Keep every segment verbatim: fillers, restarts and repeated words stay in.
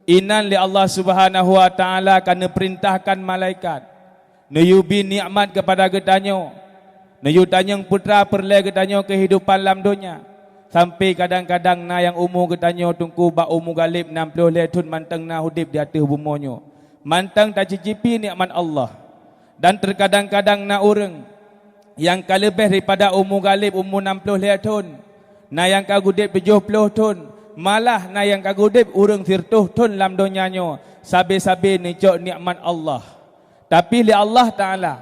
Inan lé Allah Subhanahu wa Taala ka neupeurintahkan malaikat neuyue bi nikmat keupada geutanyoe, neuyue tanyong putra peureulée geutanyoe keuhidupan lam donya, sampai kadang-kadang na nyang umu geutanyoe teungku bak umu galeb nam ploh lhée thon mantong na udeb di ateueh bumoe nyoe, mantong tacicipi nikmat Allah. Dan teukadang-kadang na ureuëng nyang ka leubeh daripada umu galeb umu nam ploh lhée thon, na nyang ka geudeb tujoh ploh thon, malah na nyang ka geudeb ureuëng siratoh thon lam donya nyoe sabe-sabe neucok nikmat Allah. Tapi lé Allah Taala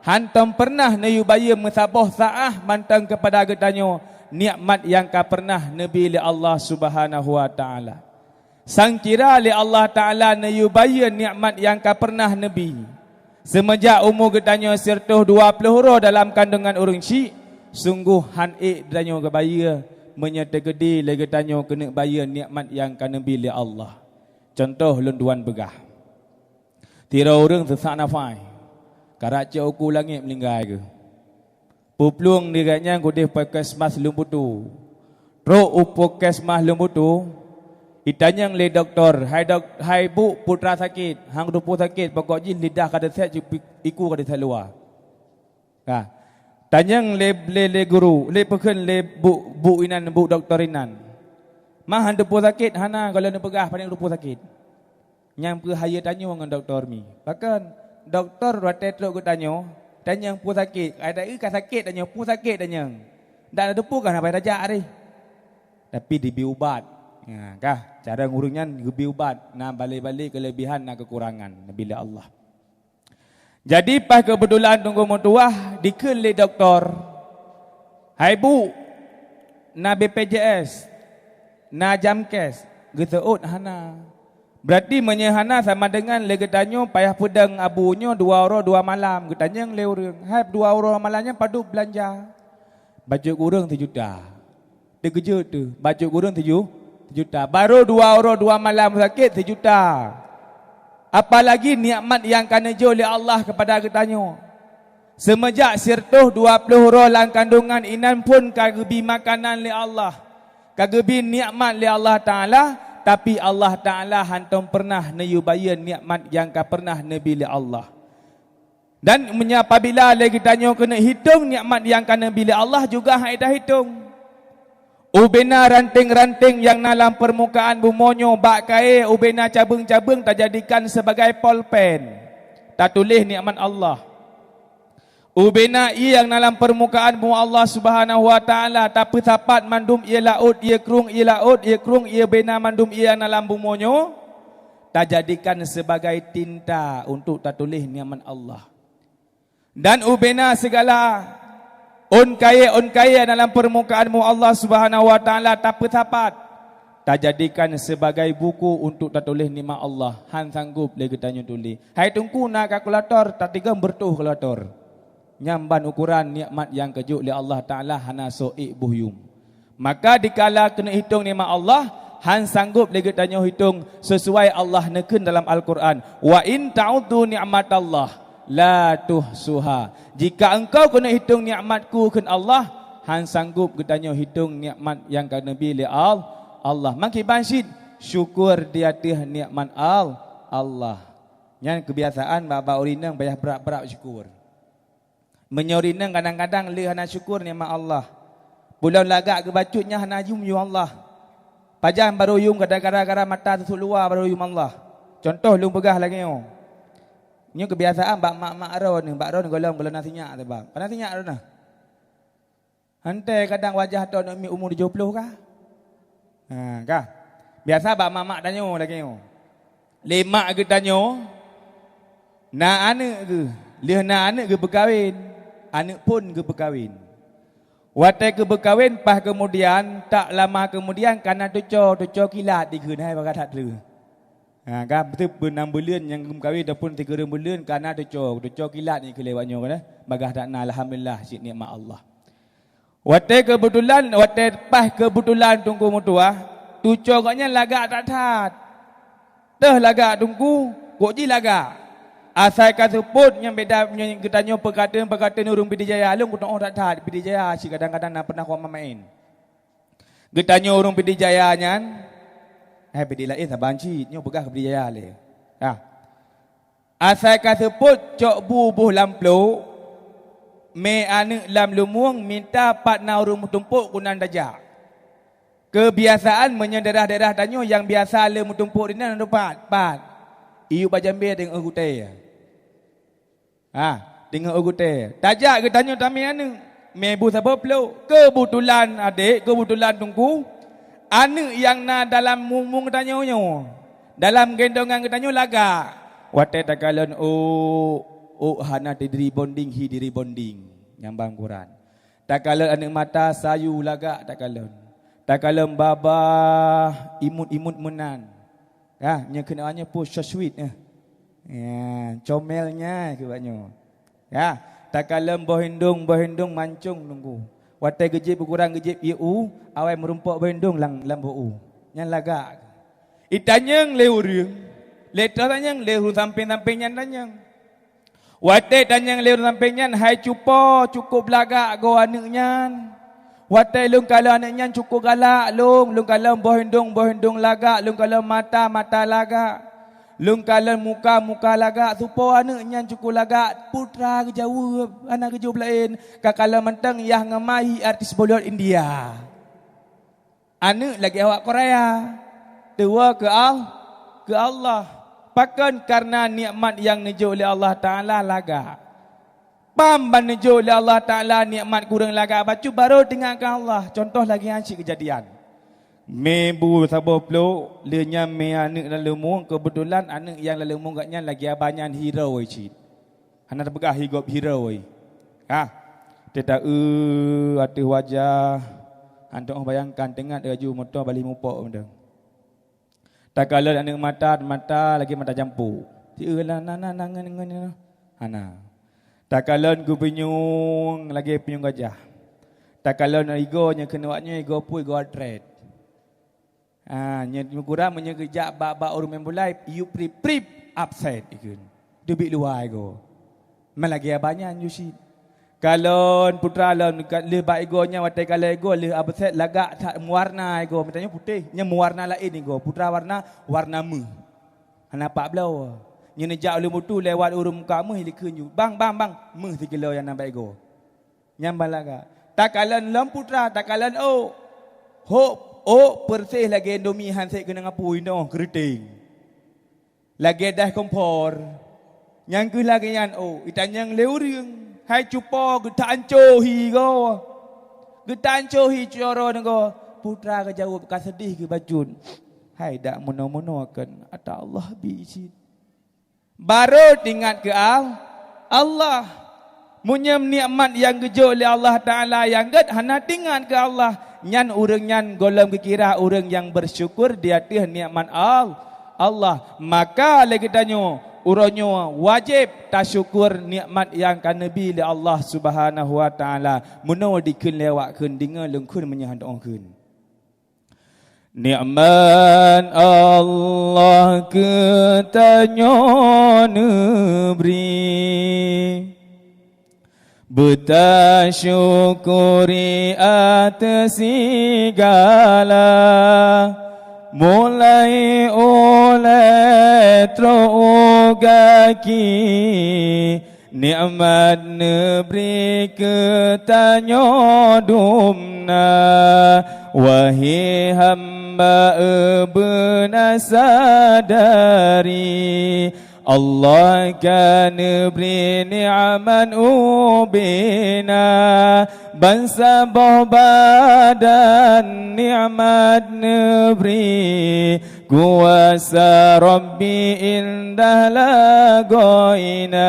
hántom peureunah neuyue bayeue meusaboh saáh mantong keupada geutanyoe nikmat nyang ka peureunah neubi lé Allah Subhanahu wa Taala. Sangkira lé Allah Taala neuyue bayeue nikmat nyang ka peureunah neubi. Seumeujak umu geutanyoe siratoh dua ploh uroe dalam kandongan ureuëng syiek, sunggoh hán ék geutanyoe geubayeue meunyoe teukeudi lé geutanyoe keuneuk bayeue nikmat nyang ka neubi lé Allah. Cuntoh lôn tuan peugah. Sidroe ureuëng seusak nafai, karab cok uku langét meuninggai geuh. Peuplueng di gobnyan keudeh puskesmas Lueng Butu. Trok u puskesmas Lueng Butu, itanyong lé dokto, "Hai dok, hai bu, peue teuma sakét? Hana teupeue sakét, pokok jih lidah ka teusék, iku ka teusék luwa." Ka. Tanyong lé, lé, lé guru, lé peukheun lé bu, bu inan, bu dokto inan, "Ma hana teupeue sakét?" "Hana, gohlom neupeugah pane teupeue sakét." Nyang peuhayeu tanyoe ngon dokto mi. Pakon? Dokto watée trok geutanyoe, tanyong peue sakét. Ai taeu ka sakét tanyoe, peue sakét tanyong. Dak na teupeue ka na pai tajak rih. Tapi dibi ubat. Nah, kah, cara ureuëng nyan geubi ubat. Na balé-balé keulebihan, na keukurangan. Neubi lé Allah. Jadi, paih keubeutulan teungku meutuwah dikheun lé dokto, "Hai bu, na B P J S, na Jamkes?" Geuseuôt hana. Beurati meunyoe hana, sama deungon lé geutanyoe payah peudong abu nyoe dua uroe dua malam. Geutanyong lé ureuëng, "Hai, dua uroe malam nyan padub beulanja?" "Bacut kureueng sijuta." Teukeujot teuh, bacut kureueng siju-, sijuta. Barô dua uroe dua malam sakét sijuta. Apalagi nikmat nyang ka neujok lé Allah keupada geutanyoe. Seumeujak siratoh dua ploh uroe lam kandongan inan phon ka geubi makanan lé Allah, ka geubi nikmat lé Allah Taala, tapi Allah Taala hántom peureunah neuyue bayeue nikmat nyang ka peureunah neubi lé Allah. Dan meunyoe apabila lé geutanyoe keuneuk hitong nikmat nyang ka neubi lé Allah juga hana tahitong. Ubena ranténg-ranténg nyang na lam peurmukaan bumoe nyoe bak kayée ubena cabeueng-cabeueng tajadikan sibagai polpen, tatuléh nikmat Allah. Ubena ié nyang na lam peurmukaan bumoe Allah Subhanahu wa Taala tapeusapat mandum ié laôt, ié krueng, ié laôt, ié krueng, ié bena mandum ié nyang na lam bumoe nyoe, tajadikan sibagai tinta untuk tatuléh nikmat Allah. Dan ubena sigala ôn kayée-ôn kayée dalam peurmukaan bumoe Allah Subhanahu wa Taala tapeusapat, tajadikan sibagai buku untuk tatuléh nikmat Allah, hán sanggop lé geutanyoe tuléh. Hai teungku na kalkulator, tatigom beureutoh kalkulator. Nyan ban ukoran nikmat nyang geujok lé Allah Taala hana soe ék boh yuem. Maka dikala keuneuk hitong nikmat Allah, hán sanggop lé geutanyoe hitong sesuai Allah neukheun dalam Al-Qur'an, "Wa in ta'uddu ni'matallah la tuhsuha." Jika engkau keuneuk hitong nikmat-Ku, kheun Allah, hán sanggop geutanyoe hitong nikmat nyang ka neubi lé Al-, Allah. Mangkiban cit syukur di ateueh nikmat Al-, Allah. Nyan keubiasaan bak-bak ureuëng inong payah brat-brat syukur. Meunyoe ureuëng inong kadang-kadang le hana syukur nikmat Allah. Bulan lagak geubacut nyan hana yuem-yuem Allah. Pajan barô yuem gara-gara mata teusut luwa barô yuem Allah. Cuntoh lôn peugah lagée nyoe. Nyoe keubiasaan bak mak-mak droeneuh, bak droeneuh gohlom-gohlom na sinyak sabab. Pana sinyak droeneuh. Hantée kadang wajah droeneuh mi umu tujoh ploh kah? Ha, kah? Biasa bak mak-mak tanyoe lagée nyoe. Lé mak geutanyoe, na aneuëk geuh, lheueh na aneuëk geupeukawén, aneuëk phon geupeukawén. Watée geupeukawén, paih keumudian, tak lama keumudian, kana tuco, tuco kilat dikheun hai bagaih that treueh. Ha, ka beutôi beunam buleuen nyang geumeukawen ataupun sikureueng buleuen kana tuco, tuco kilat nyan keu lewat nyoe kan, bagaih that na, alhamdulillah, cit nikmat Allah. Watée keubeutulan, watée paih keubeutulan teungku meutuwah, tuco gobnyan lagak that-that. Teuh lagak teungku, kok jih lagak. Asai ka seupôt nyang beda nyoe geutanyoe peukateun-peukateun ureuëng Pidie Jaya, lôn kuteu'oh that-that Pidie Jaya cit kadang-kadang na pernah koma maén. Geutanyoe ureuëng Pidie Jaya nyan, Hai peudik laén saban cit, nyoe peugah keu Pidie Jaya lé. Ah. Asai ka seupôt cok bu boh lam plôk, mé aneuëk lam lumueng mita pat na ureuëng meutumpôk keunan tajak. Keubiasaan meunyoe daerah-daerah tanyoe nyang biasa le meutumpôk dinan na pat, pat. Iyup bak jambé teungoh gutée. Ha, teungoh gutée. Tajak geutanyoe tamé aneuëk. Mé bu saboh plôk. Keubeutôlan adék, keubeutôlan teungku. Aneuëk nyang na dalam mueng-mueng geutanyoe nyoe, dalam gendongan geutanyoe lagak. Watée takalon ôk, ôk hana di rebonding, hi di rebonding. Nyang ban ukuran. Takalon aneuëk mata sayu lagak takalon. Takalon babah imut-imut meunan. Ya, nyoe keuneuk nyoe peue so sweet, eh. Ya, comel nyan keu bak nyoe. Ya, takalon boh hindong, boh hindong mancong teungku. Watée geujieb ukurang geujieb ié u, awai meurumpok boh hindong lam, lam boh u. Nyan lagak. Itanyong lé ureuëng, lé toh tanyong lé ureuëng sampéng-sampéng nyan tanyong. Watée tanyong lé ureuëng sampéng nyan, hai cupo cukôp lagak goe aneuëk nyan. Watée lôn kalon aneuëk nyan cukôp galak lôn, lôn kalon boh hindong, boh hindong lagak, lôn kalon mata, mata lagak. Lôn kalon muka, muka lagak, soe po aneuëk nyan cukôp lagak, putra geujaweueb, hana geujaweueb laén, ka kalon mantong yah ngon ma hi artis Bollywood India. Aneuëk lagée awak Korea, tuwoe keu Al-, keu Allah. Pakon? Kareuna nikmat nyang neujok lé Allah Taala lagak. Pam ban neujok lé Allah Taala nikmat kureueng lagak bacut, barô teuingat keu Allah. Cuntoh lagée nyan cit keujadian. Mé bu saboh plôk, lheueh nyan mé aneuëk lam lumueng, keubeutulan aneuëk nyang lam lumueng gobnyan lagée abah nyan hero cit. Hana teupeugah hi gob hero, woi. Ha, teuta-eu ateueh wajah, hantom bayangkan teungat laju moto bali mupok mantong. Takalon aneuëk mata, mata lagée mata jampu. Tieu lah na, na, na, ngon, ngon, ngon. Hana. Takalon geupinyueng lagée pinyueng gajah. Takalon igoe nyang keuneuk awak nyoe igoe peue, igoe atlet. Ah, nyoe meukurang meunyoe geujak bak-bak ureuëng main bola, yue prip-prip, offside ikheun. Teubiet luwa igoe. Man lagée abah nyan yue cit. Kalon putra lôn ka lheueh bak igoe nyan watée kalon igoe lheueh offside lagak that meuwarna igoe. Meutanyoe putéh, nyan meuwarna laén igoe. Putra warna, warna méuh. Hana pak bloe. Nyoe neujak u Lueng Butu lewat ureuëng muka méuh likheun ju. Bang, bang, bang, méuh sikilo nyang na bak igoe. Nyang ban lagak. Takalon lom putra, takalon ôk. Hôk, ôk peureséh lagée indomie han sép keuneuk apui nyoe keureuteng. Lagée daih kompor. Nyang kheueh lagée nyan ôk, itanyong lé ureuëng, hai cupo geutanco hi goe. Geutanco hi coro neugoe. Putra geujaweueb ka seudeh geuh bacut. Hai dak meunoe-meunoe kon ata Allah bi cit. Barô teuingat keu Al-, Allah. Meunyoe nikmat nyang geujok lé Allah Taala nyang gét hana teuingat keu Allah, nyan ureuëng nyan gohlom geukira ureuëng nyang beusyukur di ateueh nikmat Al-, Allah. Maka lé geutanyoe, uroe nyoe wajéb tasyukur nikmat nyang ka neubi lé Allah Subhanahu wa Taala. Meunoe dikheun lé awak kheun, deungoe lôn kheun meunyoe hana kheun. Nikmat Allah keu tanyoe neubri, beutasyukuri ateueh sigala, mulai ulée trok u gaki. Nikmat neubri keu tanyoe dum na, wahé hamba beuna sadari. Allah ka neubri nikmat ubena, bansaboh badan nikmat neubri. Kuasa Rabbi indah lagoina,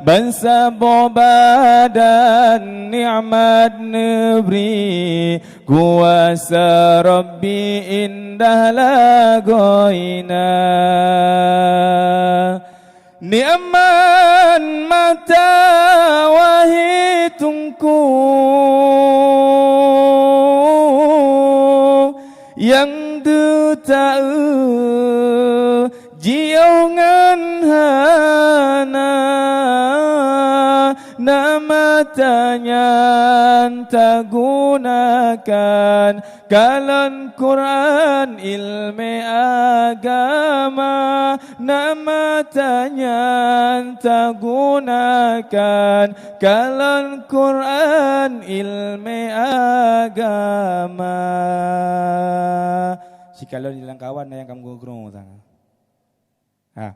bansaboh badan nikmat neubri. Kuasa Rabbi indah lagoina. Nikmat mata wahé teungku nyang teuta-eu jiôh ngon hana nama. Tanyan tagunakan kalon Quran ilmu agama, nama tanyan tagunakan kalon Quran ilmu agama. Sikalon jalan kawan yang kamu gurung sana. Ha.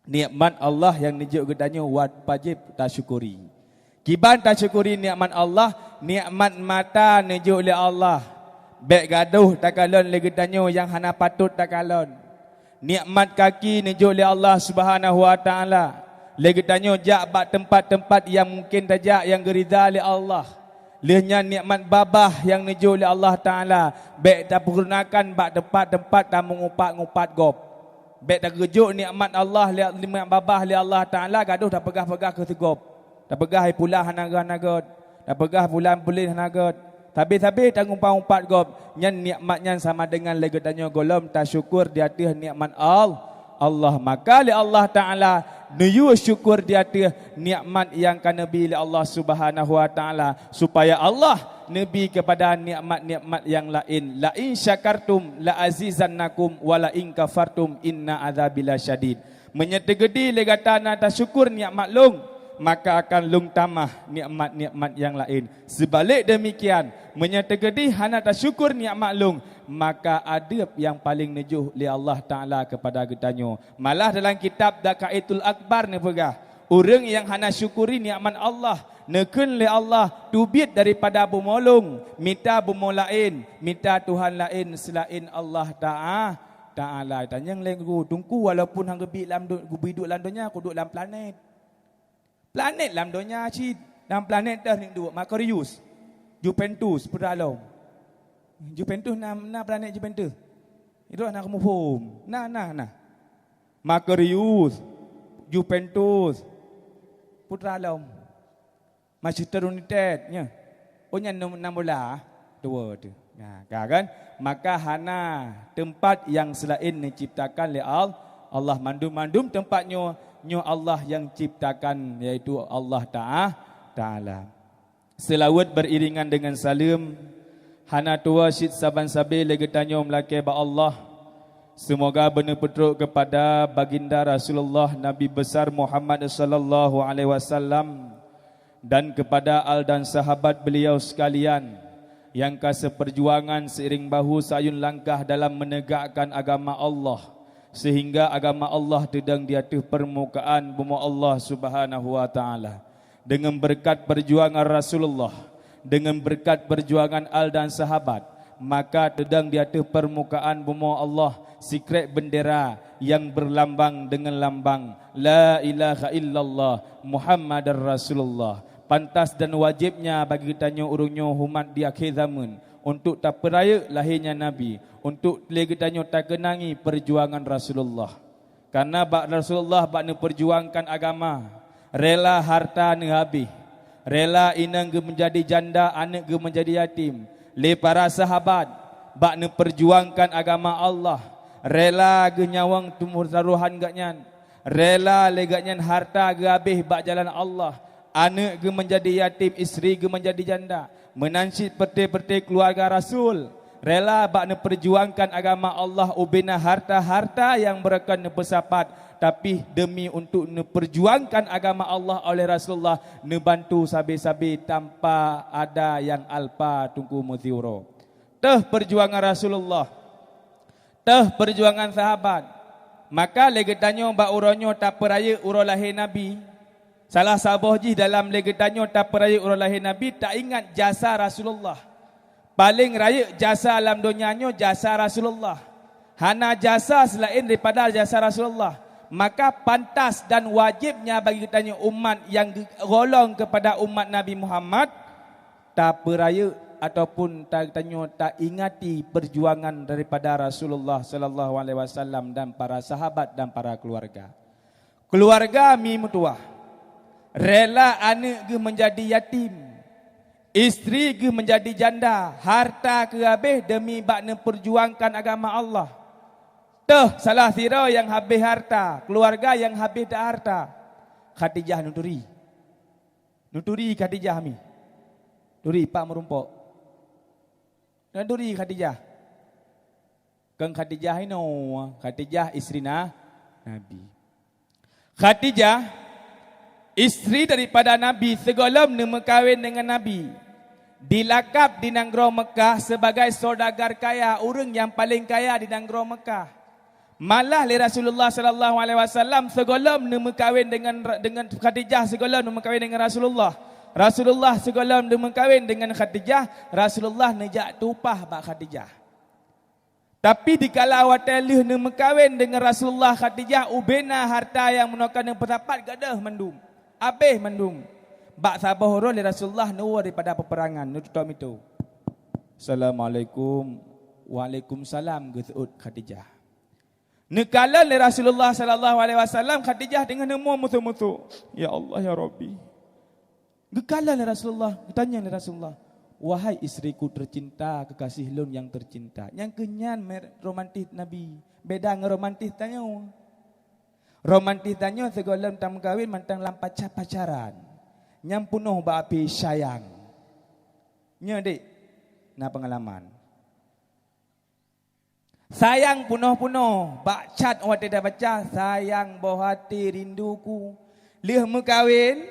Nikmat Allah nyang neujok geutanyoe wajéb tasyukuri. Kiban tasyukuri nikmat Allah, nikmat mata neujok lé Allah. Bék gadôh takalon lé geutanyoe nyang hana patot takalon. Nikmat kaki neujok lé Allah Subhanahu wa Taala. Lé geutanyoe jak bak teumpat-teumpat nyang mungken tajak nyang geurida lé Allah. Lheueh nyan nikmat babah nyang neujok lé Allah Taala, bék tapeugunakan bak teumpat-teumpat tameungupat-ngupat gob. Bék tageujok nikmat Allah lé, nikmat babah lé Allah Taala gadôh tapeugah-peugah keu sigob. Tapeugah hai pulan hana gét, hana gét. Tapeugah pulan puléh hana gét. Sabe-sabe tangupat-upat gob, nyan nikmat nyan sama deungon lé geutanyoe gohlom tasyukur di ateueh nikmat Al-, Allah. Maka lé Allah Taala neuyue syukur di ateueh nikmat nyang ka neubi lé Allah Subhanahu wa Taala, supaya Allah neubi keupada nikmat-nikmat nyang laén. "La in syakartum la azizannakum wa la in kafartum inna adzabi lasyadid." Meunyoe teugeudi lé gata na tasyukur nikmat Lôn, maka akan Lôn tamah nikmat-nikmat nyang laén. Seubalek deumikian, meunyoe teugeudi hana tasyukur nikmat Lôn, maka adeueb nyang paleng neujôh lé Allah Taala keupada geutanyoe. Malah dalam kitab Daqaiqul Akbar neupeugah, ureuëng nyang hana syukuri nikmat Allah, neukheun lé Allah, teubiet daripada bumoe Lôn, mita bumoe laén, mita tuhan laén seulaén Allah Taa-, Taala. Tanyong lé guru, Teungku, walaupun han geubiet lam do-, geubiet duek lam donya, kuduek lam planet. Planet lam donya cit, lam planet dah ni duek, Merkurius, Juventus, peue lom. Juventus na, na planet Juventus. Itu na kamu phom. Na, na, na. Merkurius, Juventus, peue lom. Manchester United, nya. Oh, nyan nam, nam bola, dua tu. Nah, ka kan? Maka hana teumpat nyang seulaén neuciptakan lé Al-, Allah. Mandum-mandum teumpat nyoe, nyoe Allah nyang ciptakan, yaitu Allah Taa-, Taala. Seulaweuet beuriringan deungon saleuem, hana tuwoe cit saban sabe lé geutanyoe meulakée bak Allah. Seumoga beuneupeutrok keupada Baginda Rasulullah Nabi Besar Muhammad sallallahu alaihi wasallam dan keupada al dan sahabat beliau sekalian nyang ka seupeujuangan seiring bahu sayun langkah dalam meunegakkan agama Allah, seuhingga agama Allah teudong di ateueh peurmukaan bumoe Allah Subhanahu wa Taala. Deungon beureukat peurjuangan Rasulullah, deungon beureukat peurjuangan al dan sahabat, maka teudong di ateueh peurmukaan bumoe Allah sikrék beundera nyang beurlambang deungon lambang La ilaha illallah Muhammadar Rasulullah. Pantas dan wajéb nya bagi geutanyoe ureuëng nyoe umat di akhé zameun untuk tapeureuyek lahé nya Nabi, untuk lé geutanyoe takeunangi peurjuangan Rasulullah. Kareuna bak Rasulullah bak neupeurjuangkan agama, rela harta neuhabéh, rela inong geuh meunjadi janda, aneuëk geuh meunjadi yatim. Lé para sahabat bak neupeurjuangkan agama Allah, rela geuh nyawöng teumur tarohan geuhnyan, rela lé geuhnyan harta geuhabéh bak jalan Allah, aneuëk geuh meunjadi yatim, istri geuh meunjadi janda. Meunan cit peureté-peureté keuluwarga Rasul, rela bak neupeurjuangkan agama Allah ubena harta-harta nyang beureukat neupeusapat, tapi deumi untuk neupeurjuangkan agama Allah oleh Rasulullah, neubantu sabe-sabe tanpa ada nyang alpa Teungku meusiuroe. Teuh peurjuangan Rasulullah. Teuh peurjuangan sahabat. Maka lé geutanyoe bak uroe nyoe tapeurayeuk uroe lahé Nabi. Salah saboh jih dalam lé geutanyoe tapeurayeuk uroe lahé Nabi, taingat jasa Rasulullah. Paleng rayeuk jasa lam donya nyoe jasa Rasulullah. Hana jasa seulaén daripada jasa Rasulullah. Maka pantas dan wajéb nya bagi geutanyoe umat nyang geu-, golong keupada umat Nabi Muhammad, tapeurayeuk ataupun ta-, tanyoe taingati peurjuangan daripada Rasulullah sallallahu alaihi wasallam dan para sahabat dan para keuluwarga. Keuluwarga mi meutuwah, rela aneuëk geuh meunjadi yatim, istri geuh meunjadi janda, harta geuhabéh deumi bak neupeurjuangkan agama Allah. Teuh salah sidroe nyang habéh harta, keuluwarga nyang habéh dak harta, Khadijah Nuturi. Neuturi Khadijah mi. Turi pak meurumpok. Neuturi Khadijah. Kon Khadijah inoe, Khadijah istri na-, Nabi. Khadijah, istri daripada Nabi, sigohlom neumeukawen deungon Nabi, dilakab di nanggroe Meukah sebagai saudagar kaya, ureuëng nyang paleng kaya di nanggroe Meukah. Malah lé Rasulullah sallallahu alaihi wasallam sigohlom neumeukawen deungon, deungon Khadijah, sigohlom neumeukawen deungon Rasulullah. Rasulullah sigohlom neumeukawen deungon Khadijah, Rasulullah neujak tumpah bak Khadijah. Tapi dikala watée lheueh neumeukawen deungon Rasulullah, Khadijah ubena harta nyang meunoe ka neupeusapat gadôh mandum, abéh mandum. Bak saboh uroe lé Rasulullah neuwoe daripada peperangan, neututôp mito. "Assalamualaikum." "Waalaikumsalam," geuseuôt Khadijah. Neukalon lé Rasulullah sallallahu alaihi wasallam, Khadijah teungoh neumo musoh-musoh. "Ya Allah, ya Rabbi." Geukalon lé Rasulullah, geutanyong lé Rasulullah, "Wahai istriku tercinta, kekasih lôn nyang tercinta." Nyang keu nyan mer-, romantis Nabi, beda ngon romantis tanyoe. Romantis tanyoe sigohlom tameukawen mantong lam paca-pacaran. Nyang peunoh bak api sayang. Nyoe dek, na peungalaman. Sayang peunoh-peunoh, bak chat watée tabaca, "Sayang boh hati rinduku." Lheueh meukawen,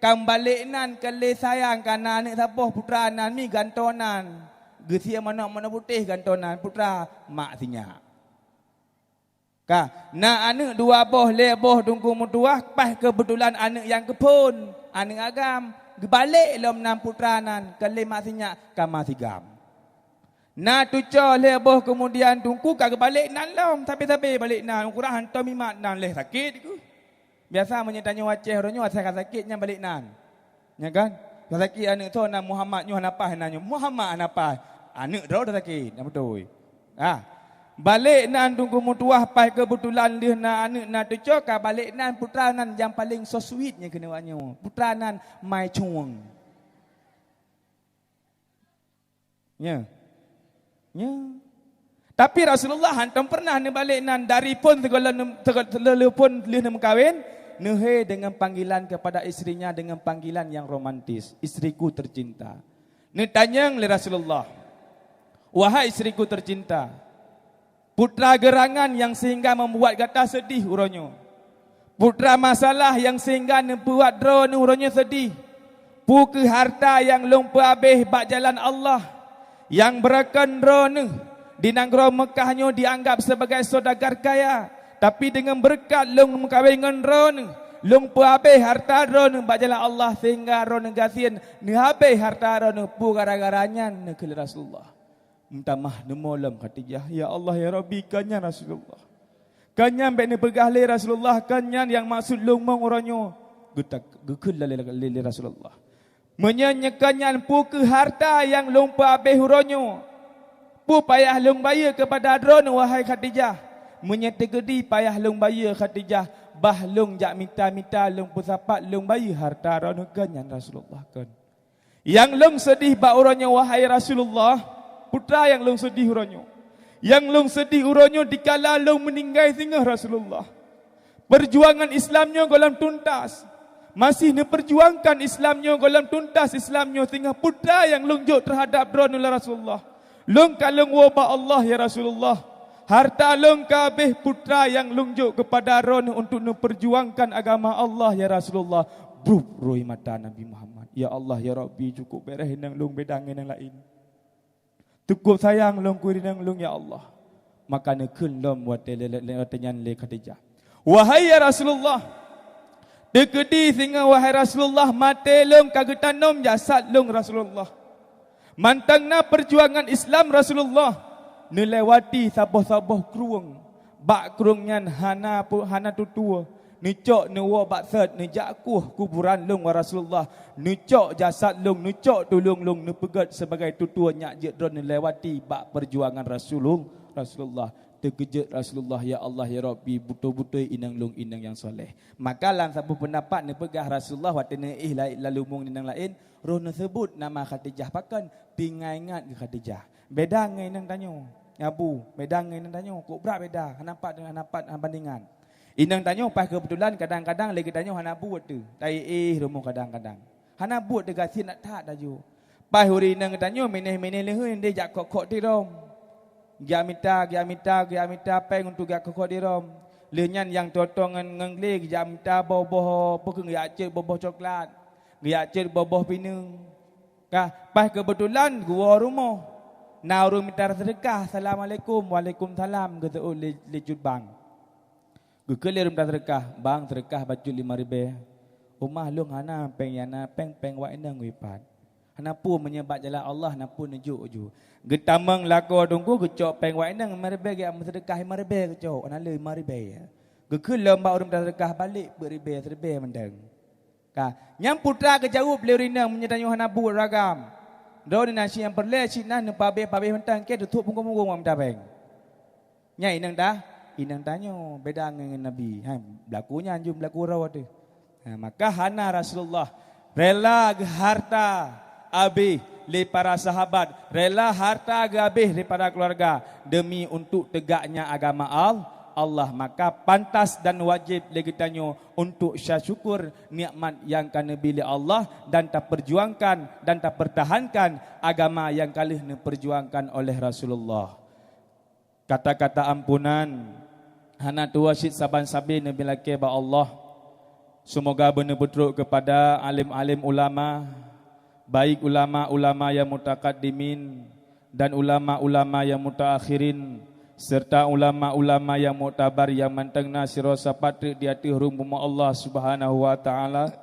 ka meubalek nan keu lé sayang, ka na aneuëk saboh putra nan mi gantoe nan. Geusie manok-manok putéh gantoe nan, putra mak sinyak. Ka, na aneuëk dua boh, lhée boh teungku meutuwah, paih keubeutulan aneuëk nyang keuphon, aneuëk agam. Geubalek lom nan putra nan keu lé mak sinyak, ka ma sigam. Na tucoe lhée boh keumudian teungku ka geubalek nan lom, sabe-sabe balek nan, ukurang hantom imat nan lhée sakét ku. Biasa meunyoe tanyoe Aceh uroe nyoe asai ka sakét nyan balek nan. Nya kan? Ka sakét aneuëk soe nan Muhammad nyoe hana paih nan nyoe. Muhammad hana paih. Aneuëk droe dah sakét, nyang beutôi. Ah. Balek nan teungku meutuwah paih keubeutulan lheueh na aneuëk na tucoe ka balek nan putra nan nyang paleng so sweet nyang keuneuk awak nyoe. Putra nan mai cueng. Nya. Nya. Tapi Rasulullah hantom pernah neubalek nan dari phon sigohlom, sigohlom phon lheueh neumeukawen, neuhe dengan panggilan kepada istrinya dengan panggilan yang romantis, "Istriku tercinta." Neutanyong lé Rasulullah, "Wahai istriku tercinta, putra geurangan yang sehingga membuat gata sedih uroe nyoe? Putra masalah yang sehingga neubuat droeneuh uroe nyoe sedih? Peu kheueh harta nyang lôn peuabéh bak jalan Allah, nyang beureukon droeneuh di nanggroe Meukah nyoe dianggap sebagai saudagar kaya, tapi deungon beureukat lôn meukawen ngon droeneuh, lôn peuabéh harta droeneuh bak jalan Allah sehingga droeneuh gasien neuhabéh harta droeneuh." Peu gara-gara nyan neukheun lé Rasulullah. Meutamah neumo lom Khadijah, "Ya Allah, ya Rabbi, kon nyan Rasulullah. Kon nyan bék neupeugah lé Rasulullah, kon nyan nyang maksud lôn mong uroe nyoe." Geutak-, geukheun lé, lé, lé Rasulullah, "Meunyoe nyoe kon nyan, peu kheueh harta nyang lôn peuabéh uroe nyoe? Peu payah lôn bayeue keupada droeneuh, wahai Khadijah? Meunyoe teukeudi payah lôn bayeue, Khadijah, bah lôn jak mita-mita lôn peusapat lôn bayeue harta droeneuh kon nyan Rasulullah kon." Nyang lôn seudeh bak uroe nyoe, wahai Rasulullah, putra nyang lôn seudeh uroe nyoe. Nyang lôn seudeh uroe nyoe dikala lôn meuninggai singoh Rasulullah. Peujuangan Islam nyoe gohlom tuntas. Masih neupeurjuangkan Islam nyoe gohlom tuntas Islam nyoe singoh putra nyang lôn jok teuhadab droeneuh lé Rasulullah. Lôn ka lôn woe bak Allah, ya Rasulullah. Harta lôn ka habéh, putra nyang lôn jok keupada droeneuh untuk neupeurjuangkan agama Allah, ya Rasulullah. Brub, roi mata Nabi Muhammad. Ya Allah, ya Rabbi, cukup bèrèh inong lôn beda ngon inong laén. Cukup sayang lôn keu inong lôn, ya Allah. Maka neukheun lom watèe lé, lé, lé, watèe nyan lé Khadijah. Wahai ya Rasulullah, teukeudi singoh, wahai Rasulullah, maté lôn ka geutanom jasad lôn, Rasulullah. Mantong na peujuangan Islam, Rasulullah, neulewati saboh-saboh krueng. Bak krueng nyan hana pu-, hana tutoe. Neucok neuwoe bak sot, neujak kueh kuburan lôn, wahai Rasulullah. Neucok jasad lôn, neucok tuleueng lôn, neupeugét sibagai tutoe nyak jeuet droeneuh lewati bak peujuangan Rasulul-, Rasulullah. Teukeujot Rasulullah, "Ya Allah, ya Rabbi, beutôi-beutôi inong lôn inong nyang soleh." Maka lam saboh peundapat neupeugah Rasulullah watèe neuéh la-, lalumong inong laén, roh neuseubut nama Khadijah. Pakon? Pih ingat keu Khadijah. Beda ngon inong tanyoe. Abu, beda ngon inong tanyoe. Kok brat beda, hana pat, hana pat bandingan. Inong tanyoe paih keubeutulan kadang-kadang lé geutanyoe hana buet teuh, taéh rumoh kadang-kadang. Hana buet teuh gasien that-that laju. Paih ureuëng inong geutanyoe mineh-mineh leuheun deh jak khok-khok di rom. Geujak mita, geujak mita, geujak mita péng untuk geujak khok-khok di rom. Lheueh nyan nyang toe-toe ngon, ngon glé geujak mita boh-boh, peue keuh geujak cit boh-boh coklat, geujak cit boh-boh pineung. Ka, paih keubeutulan geuwoe rumoh. Na ureuëng mita seudeukah, "Assalamualaikum." "Waalaikumsalam," geuseuôt lé, lé cut bank. Geukheun lé ureuëng mita seudeukah, "Bang, seudeukah bacut limong ribée." "Umak lôn hana péng nyang na, péng-péng wak inong weueh pat." "Hana peue, meunyoe bak jalan Allah, hana peue, neujok ju." Geutamong lakoe teungku, geucok péng wak inong limong ribée, geujak meuseudeukah limong ribée geucok, hana le limong ribée. Geukheun lom bak ureuëng mita seudeukah, "Balek peuet ribée, siribée mantong." Ka, nyang putra geujaweueb lé ureuëng inong, "Meunyoe tanyoe hana buet ragam, droeneuh na cit nyang peureulée, cit na neupabeh-pabeh mantong, keu tutôp punggong-punggong bak mita péng." Nyan inong ta-, inong tanyoe beda ngon, ngon Nabi. Ha, beulaku nyan jeuem beulaku droe teuh. Ha, maka hana Rasulullah rela geuhareuta abéh lé para sahabat, rela hareuta geuabéh lé para keuluwarga demi untuk teugaknya agama Al-, Allah. Maka pantas dan wajéb lé geutanyoe untuk syasyukur nikmat nyang ka neubi lé Allah dan tapeujuangkan dan tapeurtahankan agama nyang ka lheueh neupeujuangkan oleh Rasulullah. Kata-kata ampunan hana tuwoe cit saban sabe neubi lakée bak Allah. Seumoga beuneupeutrok keupada alim-alim ulama, baik ulama-ulama nyang mutakaddimin dan ulama-ulama nyang mutaakhirin, serta ulama-ulama nyang muktabar nyang mantong na sidroe sapat treuk di ateueh rhueng bumoe Allah Subhanahu wa Ta'ala,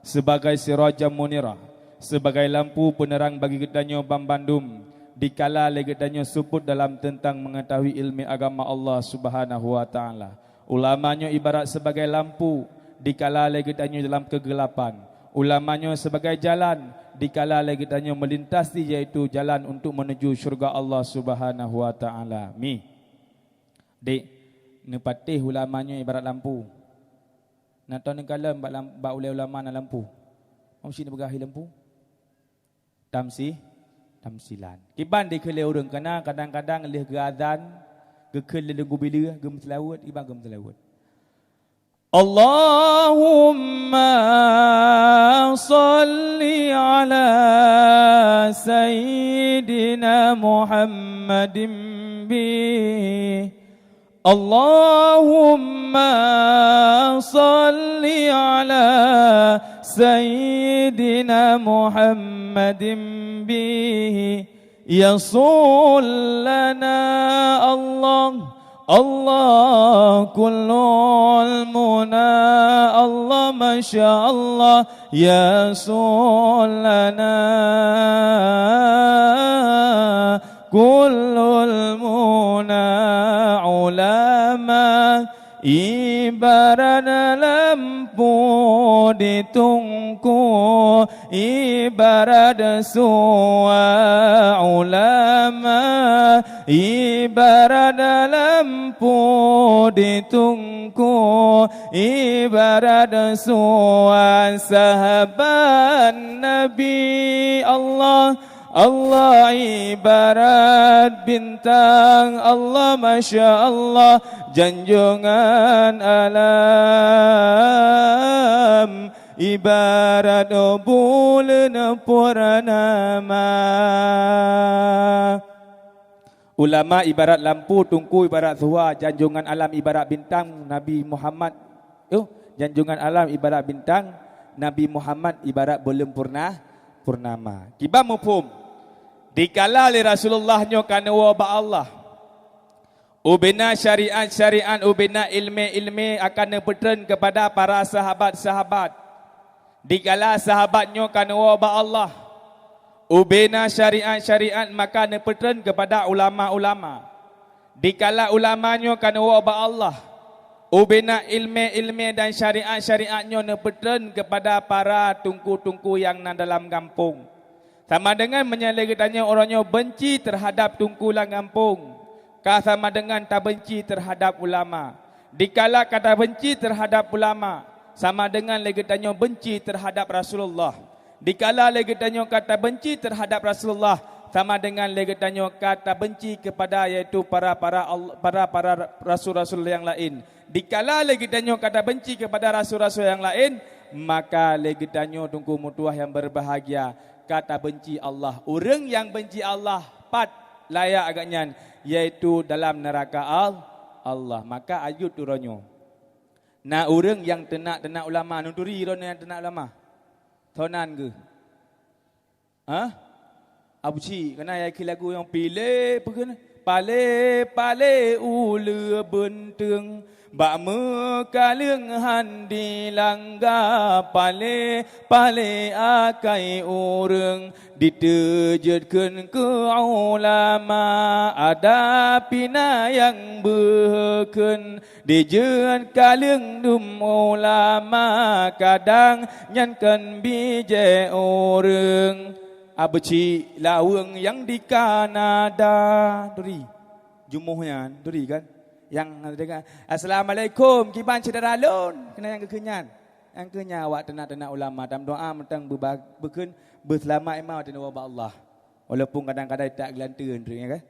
sibagai sirajan munirah, sibagai lampu peuneurang bagi geutanyoe banmandum, dikala lé geutanyoe seupôt dalam teuntang meungeutahui iéleumé agama Allah Subhanahu wa Ta'ala. Ulama nyoe ibarat sibagai lampu, dikala lé geutanyoe dalam keugeulapan. Ulama nyoe sibagai jalan, dikala lé geutanyoe meulintasi, yaitu jalan untuk meunuju syeuruga Allah Subhanahu wa Ta'ala. Mi. Dek, neupatéh ulama nyoe ibarat lampu. Na tao neukalon bak lam-, bak ulée ulama na lampu. Mam syiek neupeugah lampu? Tamsi-, tamsilan. Kiban dikheun lé ureuëng, kana kadang-kadang lheueh geuazan, geukheun lé Teungku Bileue, geumeuseulaweuet, kiban geumeuseulaweuet. Allahumma shalli ala Sayyidina Muhammadin bi. Allahumma shalli ala Sayyidina Muhammadin bihi. Ya Sulana Allah, Allah kullul muna, Allah masya Allah. Ya Sulana kullul muna, ulama ibarat lampu di teungku, ibarat suwa ulama ibarat lampu di teungku, ibarat suwa sahabat Nabi Allah. Allah ibarat bintang, Allah masya Allah, janjongan alam ibarat buleuen purnama. Ulama ibarat lampu, teungku ibarat suwa, janjongan alam ibarat bintang, Nabi Muhammad, oh, janjongan alam ibarat bintang, Nabi Muhammad ibarat buleuen purna-, purnama. Kiban muphom, dikala lé Rasulullah nyoe ka neuwoe bak Allah, ubena syariat-syariat, ubena iéleumé-iéleumé akan neupeutreun keupada para sahabat-sahabat. Dikala sahabat nyoe ka neuwoe bak Allah, ubena syariat-syariat maka neupeutreun keupada ulama-ulama. Dikala ulama nyoe ka neuwoe bak Allah, ubena iéleumé-iéleumé dan syariat-syariat nyoe neupeutreun keupada para teungku-teungku nyang na dalam gampông. Sama deungon meunyoe lé geutanyoe uroe nyoe beunci teuhadab teungku lam gampông, ka sama deungon tabeunci teuhadab ulama. Dikala ka tabeunci teuhadab ulama, sama deungon lé geutanyoe beunci teuhadab Rasulullah. Dikala lé geutanyoe ka tabeunci teuhadab Rasulullah, sama deungon lé geutanyoe ka tabeunci keupada, yaitu para-para al-, para-para rasul-rasul nyang laén. Dikala lé geutanyoe ka tabenci keupada rasul-rasul nyang laén, maka lé geutanyoe teungku meutuwah nyang beubahgia ka tabenci Allah. Ureuëng nyang benci Allah pat layak agak nyan, yaitu dalam neuraka Al-, Allah. Maka ayut uroe nyoe. Na ureuëng nyang teunak-teunak ulama, neuturi droeneuh nyang teunak ulama? Tonan geuh. Hah? Abu Cik, kana ya ki lagu nyang pilé peugah, "Palé-palé uleue beunteueng, bak meukaleueng han dilangga, palé-palé akai ureuëng, diteujeuet kheun keu ulama, ada pih na nyang beuh kheun." Dijeuet kaleueng dum ulama, kadang nyan kon bijéh ureuëng. Abu Cik laweueng nyang di Kanada. Turi. Jumuh nyan, turi kan? Nyang dengan, "Assalamualaikum, kiban syedara lôn." Keunan nyang geukheun nyan. Nyang keu nyan awak teunak-teunak ulama, tameudoá mantong beuba-, beukheun beuseulamat iman watée neuwoe bak Allah. Walaupun kadang-kadang tak geulanteue, turi kan?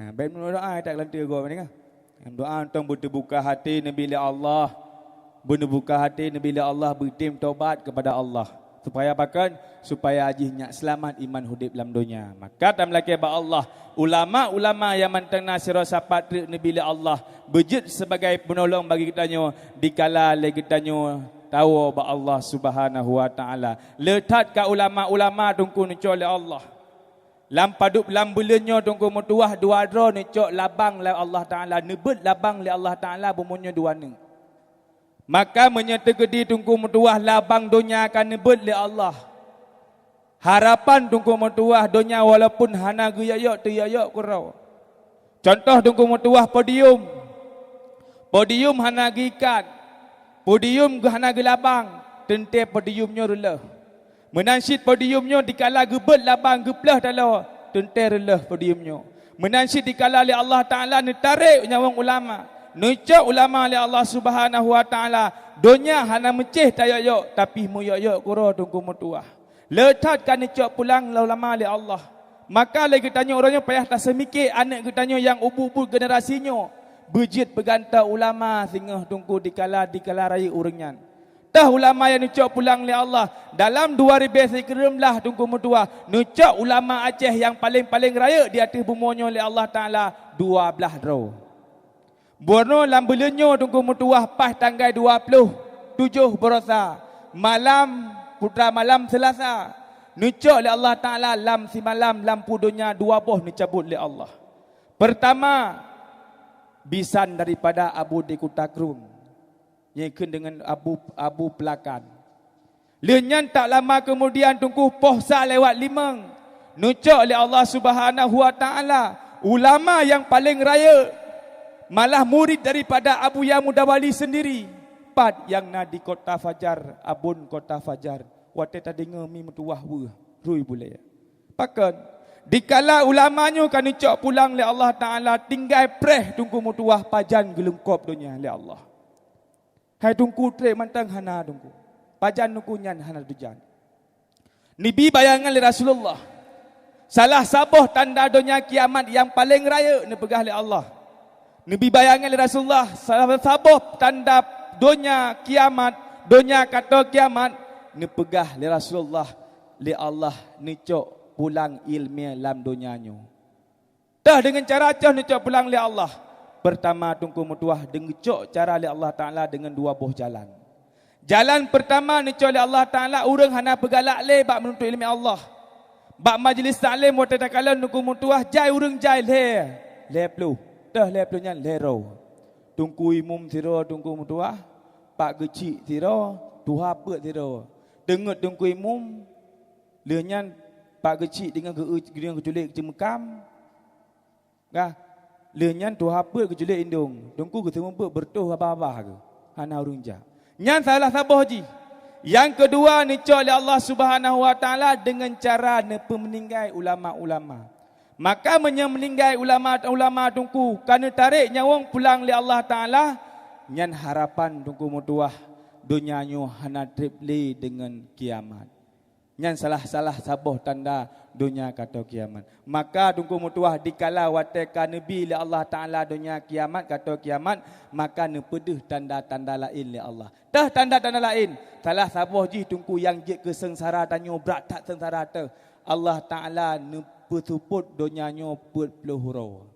Ha, bèk meudoá that geulanteue gob nyan. Meudoá mantong beuteubuka até neubi lé Allah. Beuneubuka até neubi lé Allah, beutem tobat keupada Allah. Supaya pakon? Supaya jih nyak seulamat iman udeb lam donya. Maka tameulakée bak Allah, ulama-ulama nyang mantong na sidroe sapat treuk neubi lé Allah, beujeuet sibagai peunolong bagi geutanyoe dikala lé geutanyoe tawoe bak Allah Subhanahu wa Taala. Le that ka ulama-ulama teungku neucok lé Allah. Lam padub lam buleuen nyoe teungku meutuwah dua droe neucok labang lé Allah Taala, neubeuet labang lé Allah Taala bumoe nyoe dua neuk. Maka meunyoe teukeudi teungku meutuwah labang donya ka neubeuet lé Allah, harapan teungku meutuwah donya walaupun hana geuyok-yok teuyok-yok keudroe. Cuntoh teungku meutuwah podium. Podium hana geuikat. Podium geu-, hana geulabang, teuntée podium nyoe reuleuh. Meunan cit podium nyoe dikala geubeuet labang geupleuh taloe, teuntée reuleuh podium nyoe. Meunan cit dikala lé Allah Taala neutarek nyawöng ulama, neucok ulama lé Allah Subhanahu wa Taala, donya hana meucéh tayok-yok, tapi meuyok-yok keudroe teungku meutuwah. Le that ka neucok pulang lé ulama lé Allah. Maka lé geutanyoe uroe nyoe payah taseumike aneuëk geutanyoe nyang ubit-ubit generasi nyoe beujeuet peugantoe ulama singoh teungku dikala, dikala rayeuk ureuëng nyan. Teuh ulama nyang neucok pulang lé Allah dalam dua ribèe sikureueng blah teungku meutuwah, neucok ulama Aceh nyang paleng-paleng rayeuk di ateueh bumoe nyoe lé Allah Taala dua blaih droe. Bunoe lam buleuen nyoe teungku meutuwah paih tanggai dua ploh tujoh Baroesa, malam putra malam Seulasa, neucok lé Allah Taala lam simalam lampu donya dua boh neucabot lé Allah. Peurtama, bisan daripada Abu di Kuta Krueng, nyang kheun deungon Abu, Abu Peulakan. Lheueh nyan tak lama keumudian teungku poh sa lewat limong, neucok lé Allah Subhanahu wa Taala ulama nyang paleng rayeuk, malah murit daripada Abuya Mudawali seundiri, pat nyang na di Kota Fajar, Abon Kota Fajar. Watée tadeungoe mi meutuwah weueh, rui bulée. Pakon? Dikala ulama nyoe ka neucok pulang lé Allah Taala tinggai preh teungku meutuwah pajan geuleungkop donya lé Allah. Hai teungku treb mantong hana teungku. Pajan teungku nyan hana teujan. Neubi bayangan lé Rasulullah. Salah saboh tanda donya kiamat nyang paleng rayeuk neupeugah lé Allah. Neubi bayangan lé Rasulullah, salah saboh tanda donya kiamat, donya ka tô kiamat, neupeugah lé Rasulullah, lé Allah neucok pulang iéleumé lam donya nyoe. Teuh deungon cara cok neucok pulang lé Allah. Peurtama teungku meutuwah deungon cok cara lé Allah Taala deungon dua boh jalan. Jalan peurtama neucok lé Allah Taala ureuëng hana peugalak lé bak meununtut iéleumé Allah. Bak majlis taklim watée takalon teungku meutuwah jai ureuëng jai lhée, lhée ploh. Teuh lhée ploh nyan lhée droe. Teungku imum sidroe teungku meutuwah, pak geuchik sidroe, tuha peuet sidroe. Teungeut teungku imum, lheueh nyan pak geuchik deungon geu-, deungon geuculek ceumeukam. Ka, lheueh nyan tuha peuet geuculek indong, teungku geuseumeubeuet beureutoh haba-haba geuh, hana ureuëng jak. Nyan salah saboh jih. Nyang keudua neucok lé Allah Subhanahu wa Taala deungon cara neupeumeuninggai ulama-ulama. Maka meunyoe meuninggai ulama-ulama teungku ka neutarek nyawöng pulang lé Allah Taala, nyan harapan teungku meutuwah donya nyoe hana treb lé deungon kiamat. Nyan salah-salah saboh tanda donya atau kiamat. Maka Teungku meutuah, dikala watée ka neubi lé Allah Taala donya kiamat atau kiamat, maka neupeudeuh tanda-tanda laén lé Allah. Teuh tanda-tanda laén, salah saboh jih Teungku nyang jeuet keu seungsara tanyoe, brat that seungsara teuh. Allah Taala neupeuseupôt donya nyoe peuet ploh uroe.